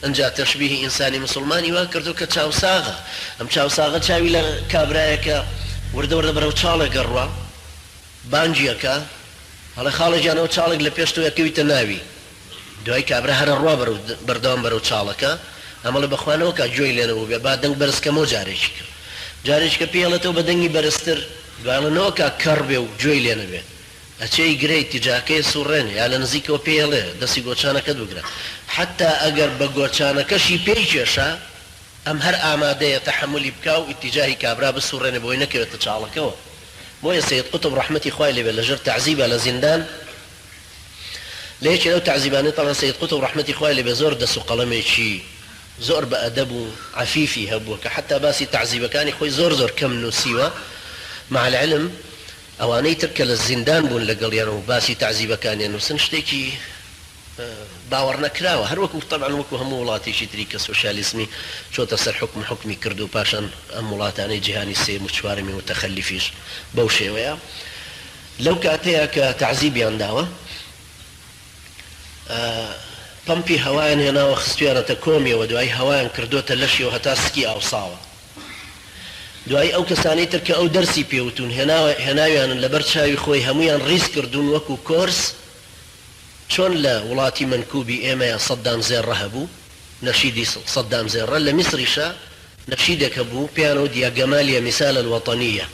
ئنجا تەشبیهی ئینسانی موسڵمانی وا کردووە کە چاوساغە، ئەم چاوساغە چاوی لە کابرایەکە وردە وردە بەرەو چاڵێک ئەڕوا، بانگی ئەکا ئەڵێ خاڵە گیان ئەوە چاڵێک لە پێش تۆ ئەکەویتە ناوی، دوای کابرا هەر ئەڕوا بەرەو بەردەوام بەرەو چاڵەکە، ئەم ئەڵێ بەخوا نەوەکا گوێی لێ نەبووبێ با دەنگ بەرز کەمەوە جارێکی کە جارێکی کە پێی ئەڵێتەوە بە دەنگی بەرزتر، دوای ئەڵێ نەوەکا کەڕ بێ و گوێی لێ نەبێ. ئەچێ ئیگرەی تیجاکەی سوڕێنێ یا لە نزیکەوە پێی ئەڵێ دەستی گۆچانەکەت بگرە حەتا ئەگەر بە گۆچانەکەشی پێی کێشا ئەم هەر ئامادەیە تەحەمولی بکا و ئیتیجاهی کابرا بسوڕێنێ بۆی نەکەوێتە چاڵەکەوە بۆیە سەید قوتب ڕەحمەتی خوای لێ بێ لە ژێر تەعزیبا لە زیندان لە یەکێ لەو تەعزیبانەی تەبعەن سەید قوتب ڕەحمەتی خوای لێ بێ زۆر دەس و قەڵەمێکی زۆر بە ئەدەب و عەفیفی هەبووە کە حەتا باسی تەعزیبەکانی خۆی زۆر زۆر کەم نووسیوە مع العلم ئەوانەی تر کە لە زیندان بوون لەگەڵیان و باسی تەعزیبەکانیان نووسن شتێکی باوەڕنەکراوە هەر وەکو تەبعەن وەکو هەموو وڵاتێکی تری کە سۆشیالیزمی چۆتە سەر حوکم حوکمی کرد و پاشان ئەم وڵاتانەی جیهانی سێیەم و چوارەمی موتەخەلیفیش بەو شێوەیە لەو کاتەیە کە تەعزیبیان داوە پەمپی هەوایان هێناوە خستویانەتە کۆمیەوە دوایی هەوایان کردۆتە لەشیەوە هەتا سکی ئاوساوە. دوایی ئەو کەسانەی تر کە ئەو دەرسی پێ وتوون هێناوە هێناویانن لەبەر چاوی خۆی هەموویان ڕیز کردوون وەکو کۆرس چۆن لە وڵاتی مەنکوبی ئێمەیا سەدام زێڕە هەبوو نەشیدی سەدام زێڕە لە میسریشا نەشیدێک هەبوو پێیان وت یا گەمالیە مثال الوطنیە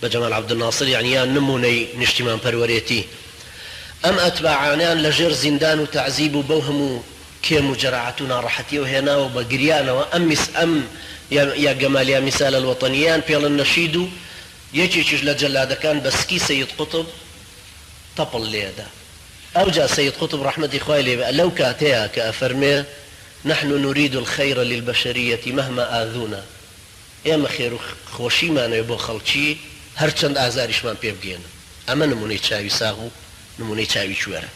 بە جەمال عەبدولناسر یەعنی یا نمونەی نیشتیمان پەروەرێتی ئەم ئەتباعانەیان لە ژێر زیندان و تەعزیب و بەو هەموو کێم و جەراعەت و ناڕەحەتیەوە هێناوە و بە گریانەوە ئەم میس ئەم یا یا گەمال یا مثال الوطنیەیان پێڵن نەشید و یەکێکیش لە جەلادەکان بە سکی سەید قوتب تەپڵ لێدا ئەوجا سەید قوتب ڕەحمەتی خوای لێ بێ لەو کاتەیا کە ئەفەرمێ نحن نرید الخیر للبشریە مهما آذونا ئێمە خێرو خۆشیمانەوێ بۆ خەڵکی هەرچەند ئازاریشمان پێ بگەیەنن ئەمە نمونەی چاوی ساغ و نمونەی چاوی کوێرە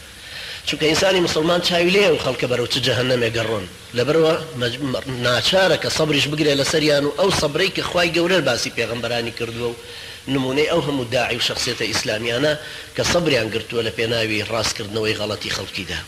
چونکە ئینسانی موسڵمان چاوی لێیە و خەڵکە بەرەو چ جەهەنەمێک ئەڕۆن لەبەرئەوە ناچارە کە سەبریش بگرێ لەسەریان و ئەو سەبرەی کە خوای گەورە باسی پێغەمبەرانی کردووە و نمونەی ئەو هەموو داعی و شەخسیەتە ئیسلامیانە کە سەبریان گرتووە لە پێناوی ڕاستکردنەوەی غەڵەتی خەڵکیدا.